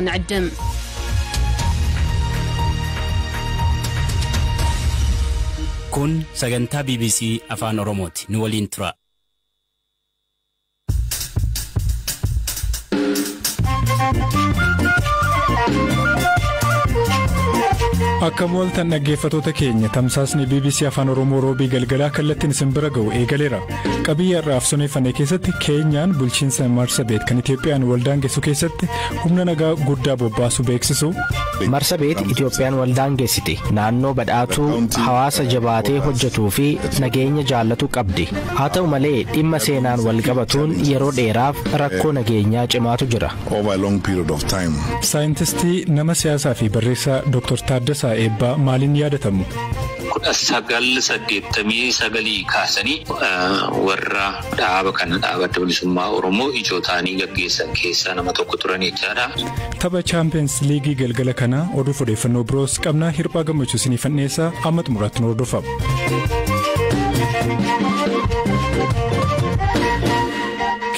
ንዕድም። Kun sagantaa BBC Afaan Oromooti. Nu waliin tura. Akka mooltan dhaggeeffatoota keenya, tamsaasni BBC Afaan Oromoo roobii galgalaa kallattiin isin bira ga'u eegaleera. Qabiyyee har'aaf soneeffannee keessatti, Keenyaan bulchiinsa Marsabeet kan Itoophiyaan waldaangessu keessatti humna nagaa guddaa bobbaasu beeksisu. Marsabeet Itoophiyaan waldaangeessiti. Naannoo badhaatuu, hawaasa jabaatee hojjetuu fi nageenya jaallatu qabdi. Haa ta'u malee, dhimma seenaan wal qabatuun yeroo dheeraaf rakkoo nageenyaa cimaatu jira. Over a long period of time. Saayintistii, nama siyaasaa fi barreessaa Dr. Taaddasaa Eebbaa maaliin yaadatamu? 1989 kaasanii warra dhaaba kana, dhaaba Adda Bilisummaa Oromoo, ijoo ta'anii gaggeessan keessaa nama tokko turan jechaadha. Tapha Chaampiyeens Liigii galgala kanaa, oduuf odeeffannoo biroos qabnaa. Hirphaa Gammachuu isiniif dhiyeessaa, amma xumuraatti nu hordofa.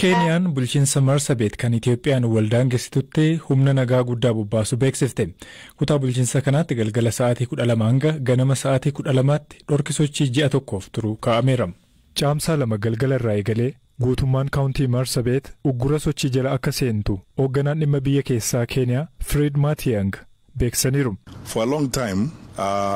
Keeniyaan bulchiinsa Marsabeet kan Itoophiyaan waldaangessitutti humna nagaa guddaa bobbaasu beeksifte. Kutaa bulchiinsa kanaatti galgala sa'aatii 12 hanga ganama sa'aatii 12tti dhorki sochii ji'a tokkoof turu kaa'ameera. Caamsaa 2 galgala irraa eegalee guutummaan kaawuntii Marsabeet uggura sochii jala akka seentu hoogganaan dhimma biyya keessaa Keeniyaa Firiid Maatiyang beeksisaniiru. For a long time,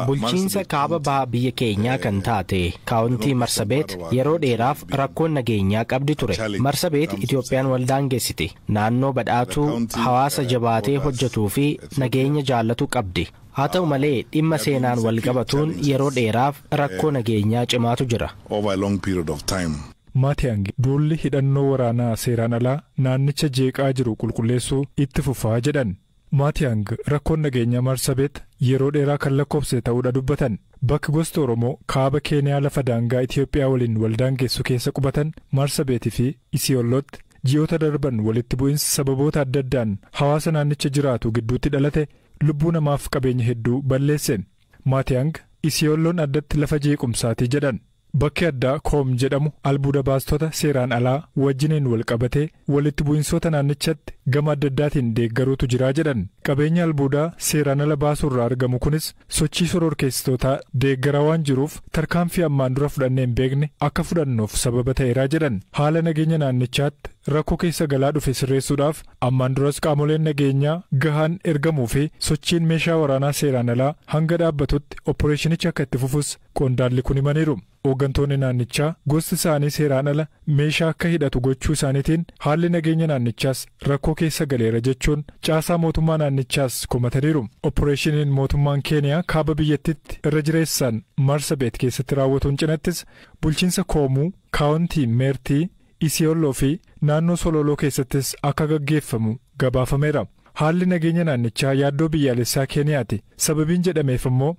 Bulchiinsa kaaba baha biyya keenyaa kan taate kaawuntii Marsabeet yeroo dheeraaf rakkoon nageenyaa qabdi ture. Marsabeet Itoophiyaan waldaangeessiti. Naannoo badhaatuu, hawaasa jabaatee hojjetuu fi nageenya jaallatu qabdi. Haa ta'u malee, dhimma seenaan wal qabatuun yeroo dheeraaf rakkoo nageenyaa cimaatu jira. Over a long period of time. Maatiyang duulli hidhannoo waraanaa seeraan alaa naannicha jeeqaa jiru qulqulleessuu itti fufaa jedhan. Maatiyang rakkoon nageenyaa Marsabeet yeroo dheeraa kan lakkoofse ta'uudha dubbatan. Bakki gosti Oromoo kaaba Keeniyaa lafa daangaa Itoophiyaa waliin waldaangeessu keessa qubatan Marsabeetii fi Isiyoolootti ji'oota darban walitti bu'insa sababoota adda addaan hawaasa naannicha jiraatu gidduutti dhalate lubbuu namaaf qabeenya hedduu balleesse. Maatiyang Isiyooloon addatti lafa jeequmsaatii jedhan. Bakki addaa Koom jedhamu albuuda baastota seeraan alaa wajjiniin wal qabatee walitti bu'insoota naannichatti gama adda addaatiin deeggaruutu jiraa jedhan. Qabeenya albuudaa seeraan ala baasuurraa argamu kunis sochii shororkeessitootaa deeggaraa waan jiruuf tarkaanfii ammaan dura fudhannee hin beekne akka fudhannuuf sababa ta'eeraa jedhan. Haala nageenya naannichaatti rakkoo keessa galaa dhufe sirreessuudhaaf ammaan duras qaamoleen nageenyaa gahaan ergamuu fi sochiin meeshaa waraanaa seeraan alaa hanga dhaabbatutti opporeeshinichi akka itti fufus qondaalli kun himaniiru. Hooggantoonni naannichaa gosti isaanii seeraan ala meeshaa akka hidhatu gochuu isaaniitiin haalli nageenya naannichaas rakkoo keessa galeera jechuun caasaa mootummaa naannichaas komataniiru. Opporeeshiniin mootummaan Keeniyaa kaaba biyyattitti irra jireessaan Marsabeet keessatti raawwatuun cinattis bulchiinsa Koomuu, kaawuntii Meertii, Isiyooloo fi naannoo Sololoo keessattis akka gaggeeffamu gabaafameera. Haalli nageenya naannichaa yaaddoo biyyaalessaa Keeniyaati. Sababiin jedhameef immoo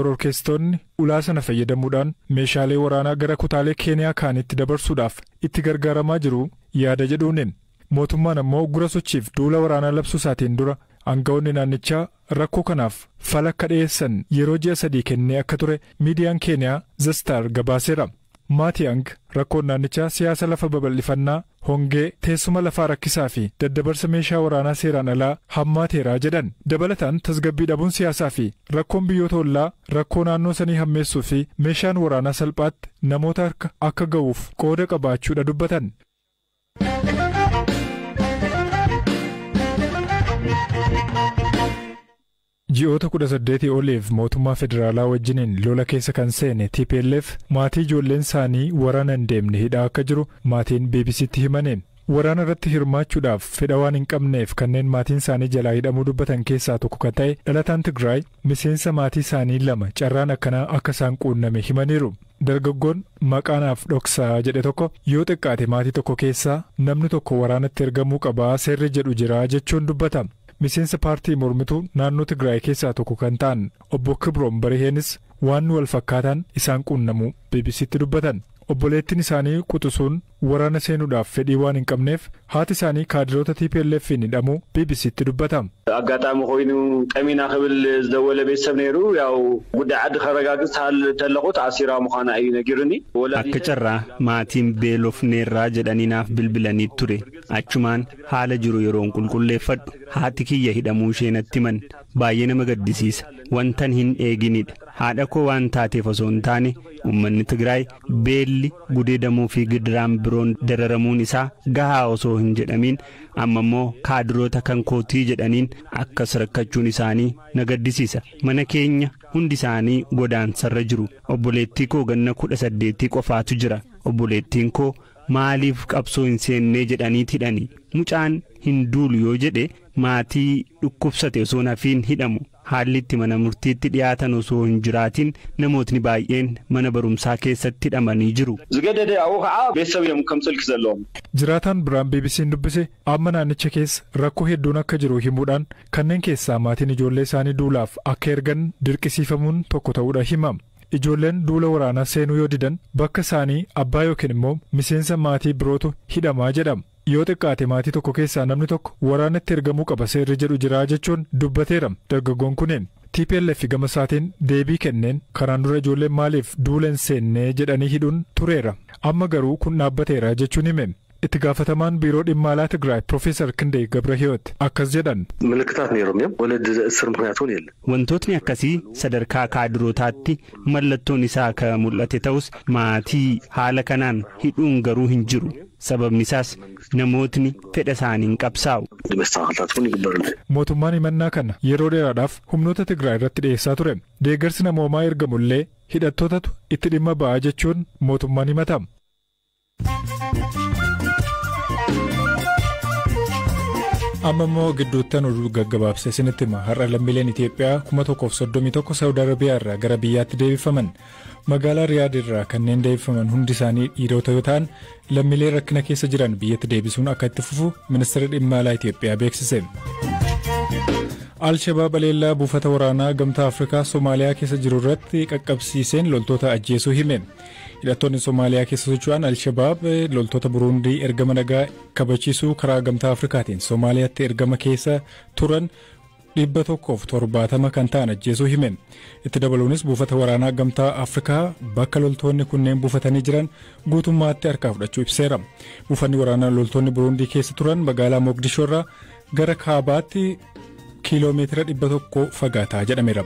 shororkeessitoonni ulaa sana fayyadamuudhaan meeshaalee waraanaa gara kutaalee Keeniyaa kaanitti dabarsuudhaaf itti gargaaramaa jiru yaada jedhuuni. Mootummaan ammoo uggura sochiif duula waraanaa labsuu isaatiin dura aangawoonni naannichaa rakkoo kanaaf fala akka dhiyeessan yeroo ji'a 3 kennee akka ture miidiyaan Keeniyaa The Star gabaaseera. Maatiyang rakkoon naannichaa siyaasa lafa babal'ifannaa, hongee, teessuma lafaa rakkisaa fi daddabarsa meeshaa waraanaa seeraan alaa hammaateeraa jedhan. Dabalataan tasgabbii dhabuun siyaasaa fi rakkoon biyyoota ollaa rakkoo naannoo sanii hammeessuu fi meeshaan waraanaa salphaatti namoota harka akka ga'uuf qooda qabaachuudha dubbatan. Ji'oota 18 oliif mootummaa federaalaa wajjiniin lola keessa kan seene TPLF maatii ijoolleen isaanii waraana hin deemne hidhaa akka jiru maatiin BBCtti himane. Waraana irratti hirmaachuudhaaf fedha waan hin qabneef kanneen maatiin isaanii jalaa hidhamuu dubbatan keessaa tokko kan ta'e dhalataan Tigraay miseensa maatii isaanii lama carraan akkanaa akka isaan quunname himaniiru. Dargaggoon maqaanaaf dhoksaa jedhe tokko yoo xiqqaate maatii tokko keessaa namni tokko waraanatti ergamuu qabaa seerri jedhu jira jechuun dubbata. Miseensa paartii mormituu naannoo Tigraay keessaa tokko kan ta'an obbo Kibroon Bariheenis waan wal fakkaataan isaan quunnamu BBCtti dubbatan. Obboleettiin isaanii quxisuun waraana seenuudhaaf fedhii waan hin qabneef haati isaanii kaadiroota TPLF'n hidhamuu BBC'tti dubbatama. ኣጋጣሚ ኮይኑ ጠሚና ክብል ዝደወለ ቤተሰብ ነይሩ ያው ጉዳይ ዓዲ ከረጋግፅ ተለኹ ተኣሲራ ምዃና እዩ ነጊሩኒ። Akka carraa maatiin beelofneerraa jedhanii naaf bilbilanii ture. Achumaan haala jiru yeroon qulqulleeffadhu haati kiyya hidhamuu ishee natti himan. Baay'ee nama gaddisiisa. Wantan hin eeginidha. Haadha koo waan taateef osoo hin taane uummanni Tigraay beelli gudeedamuu fi gidiraan biroon dararamuun isaa gahaa osoo hin jedhamiin amma immoo kaadiroota kan kootii jedhaniin akkas rakkachuun isaanii na gaddisiisa. Mana keenya hundi isaanii godaansarra jiru. Obboleettii koo ganna 18 qofaatu jira. Obboleettiin koo maaliif qabsoo hin seennee jedhaniit hidhani. Mucaan hin duulu yoo jedhe maatii dhukkubsate osoo hafiin hidhamu. Haalli itti mana murtiitti dhiyaatan osoo hin jiraatin namootni baay'een mana barumsaa keessatti hidhamanii jiru. ዝገደደ ኣብኡ ከዓ ቤተሰብ እዮም ከም ፅልኪ ዘለዎም። Jiraataan biraan BBC'n dubbise amma naannicha keessa rakkoo hedduun akka jiru himuudhaan kanneen keessaa maatiin ijoollee isaanii duulaaf akka ergan dirqisiifamuun tokko ta'uudha himama. Ijoolleen duula waraanaa seenuu yoo didan bakka isaanii abbaa yookiin immoo miseensa maatii birootu hidhamaa jedhama. Yoo xiqqaate maatii tokko keessaa namni tokko waraanatti ergamuu qaba seerri jedhu jiraa jechuun dubbateera dargaggoon kunneen. TPLF gama isaatiin deebii kenneen kanaan dura ijoolleen maaliif duula hin seennee jedhanii hidhuun tureera. Amma garuu kun dhaabbateera jechuun hime. Itti gaafatamaan biiroo dhimma alaa Tigraay Profeesar Kindee Gabrahiyoot akkas jedhan. ምልክታት ነይሮም እዮም ወለዲ ዘእስር ምክንያት እውን የለን። Wantootni akkasii sadarkaa kaadirootaatti mallattoon isaa kan mul'ate ta'us maatii haala kanaan hidhuun garuu hin jiru. Sababni isaas namootni fedha isaaniin qabsaa'u. መስተካከልታት እውን ይግበረሉ። Mootummaan himannaa kana yeroo dheeraadhaaf humnoota Tigraay irratti dhiyeessaa ture. Deeggarsi namoomaa ergamullee hidhattootatu itti dhimma ba'aa jechuun mootummaan himatama. Amma immoo gidduuttan oduu gaggabaabsee isinitti hima. Har'a lammiileen Itoophiyaa 1031 Saawud Arabiyaa irraa gara biyyaatti deebifaman. Magaalaa Riyaad irraa kanneen deebifaman hundi isaanii dhiirota yoo ta'an lammiilee rakkina keessa jiran biyyatti deebisuun akka itti fufu ministeerri dhimma alaa Itoophiyaa beeksise. Alshabaab haleellaa buufata waraanaa gamtaa Afrikaa Somaaliyaa keessa jiru irratti qaqqabsiiseen loltoota ajjeesuu hime. Hidhattoonni Somaaliyaa keessa socho'an Alshabaab loltoota Buruundii ergama nagaa kabachiisuu karaa gamtaa Afrikaatiin Somaaliyaatti ergama keessa turan 170 kan ta'an ajjeesuu hime. Itti dabaluunis buufata waraanaa gamtaa Afrikaa bakka loltoonni kunneen buufatanii jiran guutummaatti harkaa fudhachuu ibseera. Buufanni waraanaa loltoonni Buruundii keessa turan magaalaa Moogdishoo irraa gara kaabaatti kiiloomeetira 100 fagaataa jedhameera.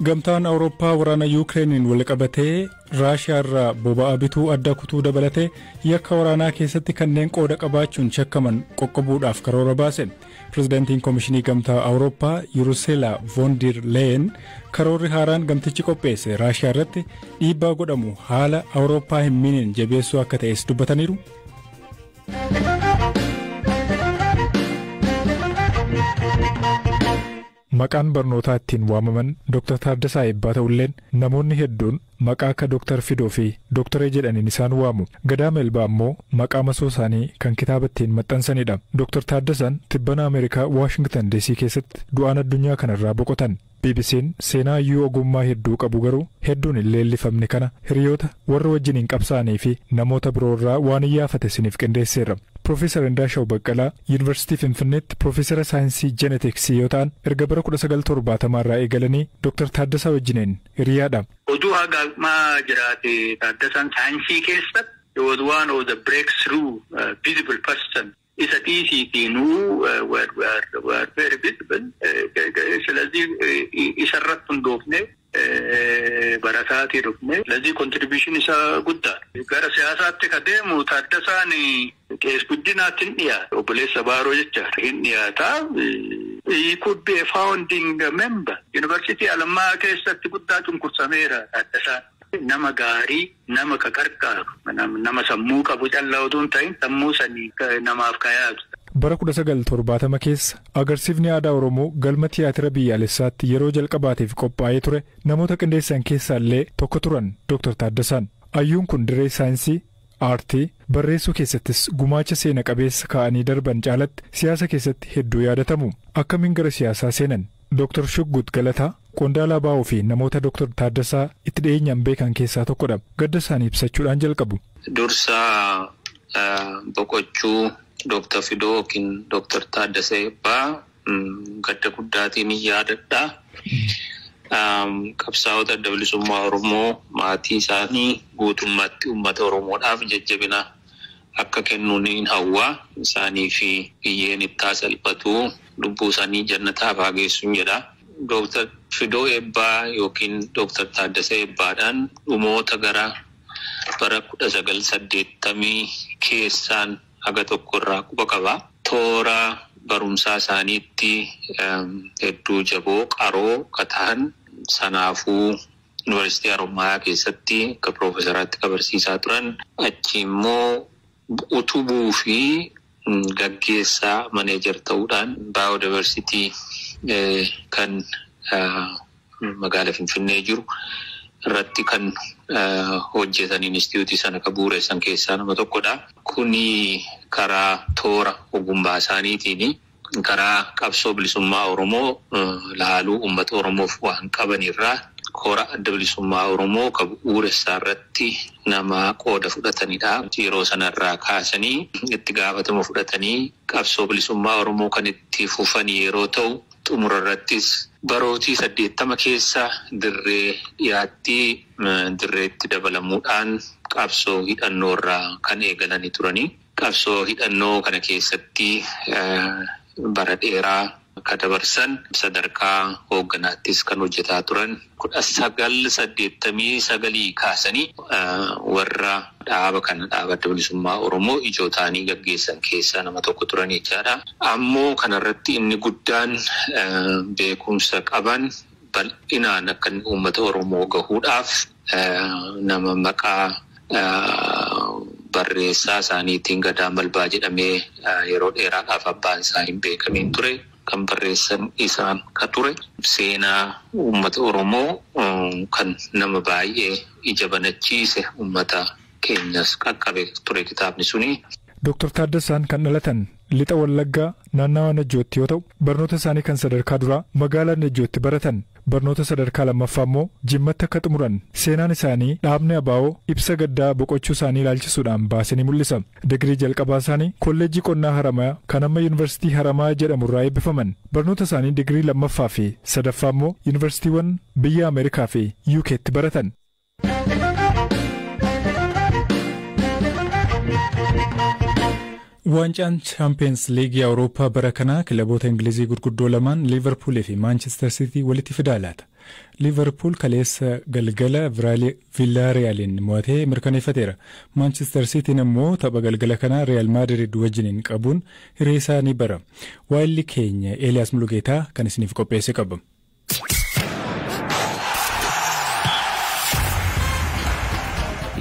Gamtaan Awurooppaa waraana Yukireeniin wal qabatee Raashiyaa irraa boba'aa bituu adda kutuu dabalatee yakka waraanaa keessatti kanneen qooda qabaachuun shakkaman qoqqobuudhaaf karoora baase. Pirezidaantiin Komishinii Gamtaa Awurooppaa Ursula von der Leyen karoorri haaraan gamtichi qopheesse Raashiyaa irratti dhiibbaa godhamu haala Awurooppaa hin miineen jabeessuu akka ta'es dubbataniiru. Maqaan barnootaa ittiin waamaman Dr. Taaddasaa Eebbaa ta'ulleen namoonni hedduun maqaa akka Dr. Fidoo fi Dr. jedhaniin isaan waamu. Gadaa Melbaa immoo maqaa masoo isaanii kan kitaaba ittiin maxxansanidha. Dr. Taaddasaan tibbana Ameerikaa Waashingtan DC keessatti du'aan addunyaa kanarraa boqotan. BBC'n seenaa iyyuu ogummaa hedduu qabu garuu hedduun hin leellifamne kana hiriyoota warra wajjin hin qabsaa'anii fi namoota biroorraa waan iyyaafate isiniif qindeesseera. Profeesar Indaashaw Baqqalaa Yuunivarsiitii Finfinneetti Profeesara saayinsii Jeenetiksii yoo ta'an erga bara 1970 irraa eegalanii Dr. Taaddasaa wajjiniin hiriyaadha. Oduu haqaa jiraate Taaddasaan saayinsii keessatti he was one of the breakthrough visible person. Isa dhiisiitinuu were very visible. ስለዚህ isarratti hundoofne barataatii dhufne. ስለዚህ contribution isaa guddaa. Gara siyaasaatti ka deemu Taaddasaan qees guddinaatti hin dhiyaata. Obboleessa Baaroo jecha hin dhiyaata. He could be a founding member. Yuunivarsiitii Alammaa keessatti guddaa cunqursameera Taaddasaan. Nama gaarii, nama ka qarqaaru, nama sammuu qabu callaa utuu hin ta'in sammuu sanii namaaf kayaatu. Bara 1970 keessa agarsiifni aadaa Oromoo galma tiyaatira biyyaalessaatti yeroo jalqabaatiif qophaa'ee ture namoota qindeessan keessaa illee tokko turan Dr. Taaddasaan. Ayyuun kun dirree saayinsii, aartii, barreessuu keessattis gumaacha seena qabeessa kaa'anii darban caalatti siyaasa keessatti hedduu yaadatamu. Akkamiin gara siyaasaa seenan? Dr. Shuggut Galataa Qondaala ABO fi namoota Dr. Taaddasaa itti dhiyeenyaan beekan keessaa tokkodha. Gadda isaanii ibsachuudhaan jalqabu. Dursa boqochuu Dr. Fidoo yookiin Dr. Taaddasee Eebbaa gadda guddaatiin yaadadha. Qabsaa'ota adda bilisummaa Oromoo maatii isaanii guutummaatti uummata Oromoodhaaf jajjabina akka kennuun ni hawwa. Isaanii fi biyyeen itti salphatu lubbuu isaanii jannataaf haa geessuun jedha. Dr. Fidoo Eebbaa yookiin Dr. Taaddasee Eebbaadhaan dhumoota gara bara 1980 keessaan haga tokko irraa quba qaba. Toora barumsaa isaaniitti hedduu jaboo qaroo ka ta'an sanaafuu Yuunivarsiitii Haromaayaa keessatti akka piroofeesaraatti ka barsiisaa turan achi immoo utubuu fi gaggeessaa maneejar ta'uudhaan baayodiversitii kan magaalaa Finfinnee jiru irratti kan hojjetan inistituutii sana ka bu'uureessan keessaa nama tokkodha. Kuni karaa toora ogummaa isaaniitiin karaa qabsoo bilisummaa Oromoo laaluu uummata Oromoof waan qaban irraa kora adda bilisummaa Oromoo ka bu'uuressaa irratti nama qooda fudhatanidha. Yeroo sanarraa kaasanii itti gaafatama fudhatanii qabsoo bilisummaa Oromoo kan itti fufan yeroo ta'u xumura irrattis barootii 80 keessa dirree dhiyaatti dirreetti dabalamuudhaan qabsoo hidhannoo irraa kan eegalanii turanii. Qabsoo hidhannoo kana keessatti bara dheeraa ka dabarsan sadarkaa hoogganaattis kan hojjetaa turan 1989 kaasanii warra dhaaba kana dhaaba adda bilisummaa Oromoo ijoo ta'anii gaggeessan keessaa nama tokko turan jechaadha. Ammoo kanarratti inni guddaan beekumsa qaban bal'inaan akka inni uummata Oromoo gahuudhaaf nama maqaa barreessaa isaaniitiin Gadaa Malbaa jedhamee yeroo dheeraadhaaf abbaan isaa hin beekamiin ture. Kan barreessan isaan ka ture seenaa uummata Oromoo kan nama baay'ee ija banachiise uummata keenyas qaqqabe ture kitaabni suni. Dr. Taaddasaan kan dhalatan lixa Wallaggaa naannawa Najjootti yoo ta'u barnoota isaanii kan sadarkaa duraa magaalaa Najjootti baratan. Barnoota sadarkaa lammaffaa immoo Jimmatti akka xumuran seenaan isaanii dhaabni ABO ibsa gaddaa boqochuu isaanii ilaalchisuudhaan baasee ni mul'isa. Digirii jalqabaa isaanii kolleejjii qonnaa Haramayaa kan amma Yuunivarsiitii Haramayaa jedhamu irraa eebbifaman. Barnoota isaanii digirii lammaffaa fi sadaffaa immoo yuunivarsiitiiwwan biyya Ameerikaa fi UK'tti baratan. Waancaan Chaampiyeens Liigii Awurooppaa bara kanaa kilaboota Ingilizii gurguddoo lamaan Liivarpuulii fi Maanchister Siitii walitti fidaa laata. Liivarpuul kaleessa galgala Villaariyaaliin mo'atee mirkaneeffateera. Maanchister Siitiin immoo tapha galgala kanaa Real Maadrid wajjiniin qabuun hiree isaa ni bara. Waayilli keenya Eeliyaas Mulugeetaa kan isiniif qopheesse qaba.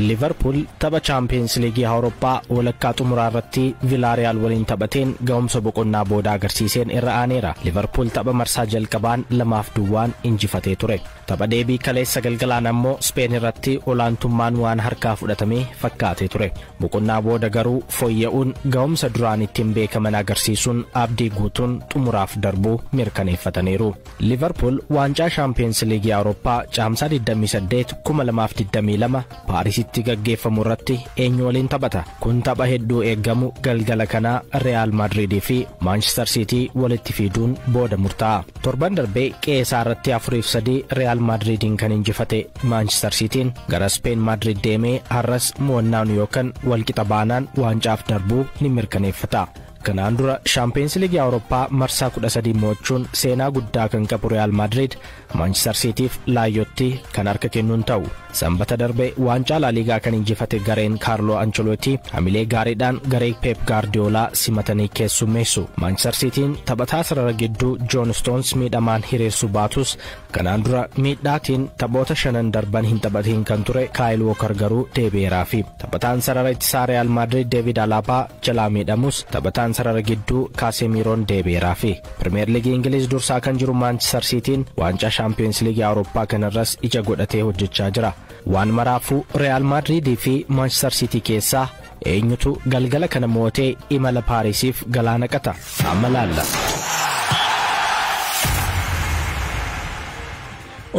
Liverpool tapha Chaampiyeens Liigii Awurooppaa walakkaa xumuraa irratti Vilaariyaal waliin taphateen ga'umsa boqonnaa booda agarsiiseen irra aaneera. Liverpool tapha marsaa jalqabaan 2-0 injifatee ture. Tapha deebii kaleessa galgalaan ammoo Speen irratti olaantummaan waan harkaa fudhatamee fakkaatee ture. Boqonnaa booda garuu fooyya'uun ga'umsa duraan ittiin beekaman agarsiisuun abdii guutuun xumuraaf darbuu mirkaneeffataniiru. Liverpool waancaa Chaampiyeens Liigii Awurooppaa caamsaa 28 2022 Paarisitti gaggeeffamu irratti eenyu waliin taphata. Kun tapha hedduu eeggamu galgala kanaa Real Madrid fi Manchester City walitti fiduun booda murtaa'a. Torban darbee qe'ee irratti 4-3 Real Madridiin kan injifate Manchester Cityin gara Spain Madrid deemee har'as mo'annaan yookaan walqixa baanaan waancaaf darbuu ni mirkaneeffata. Kanaan dura Chaampiyeens Liigii Awurooppaa marsaa 13 mo'achuun seenaa guddaa kan qabu Real Madrid Manchester Cityf laayyootti kan harka kennuun ta'u. Sanbata darbe waancaa Laaliigaa kan injifate gareen Kaarloo Ancelotti hamilee gaariidhaan garee Pep Guardiola simatanii keessummeessu. Manchester Cityin taphataa sarara gidduu John Stones miidhamaan hiriirsuu baatus kanaan dura miidhaatiin taphoota 5 darban hin taphatiin kan ture Kyle Walker garuu deebi'eeraafi. Taphataan sarara ittisaa Real Madrid David Alaba jalaa miidhamus taphataan sarara gidduu Casemiroon deebi'eeraafi. Premier League Ingiliz dursaa kan jiru Manchester Cityin waancaa Chaampiyeens Liigii Awurooppaa kanarras ija godhatee hojjechaa jira. Waan maraafuu Real Madrid fi Manchester City keessaa eenyutu galgala kana mo'atee imala Paarisiif galaana qata? Amma laalla.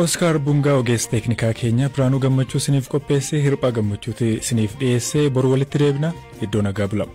Oskaar Bungaa ogeessa teeknikaa keenya, Biraanuu Gammachuu isiniif qopheessee, Hirphaa Gammachuuti isiniif dhiyeessee, boru walitti deebina. Iddoo nagaa bulamu.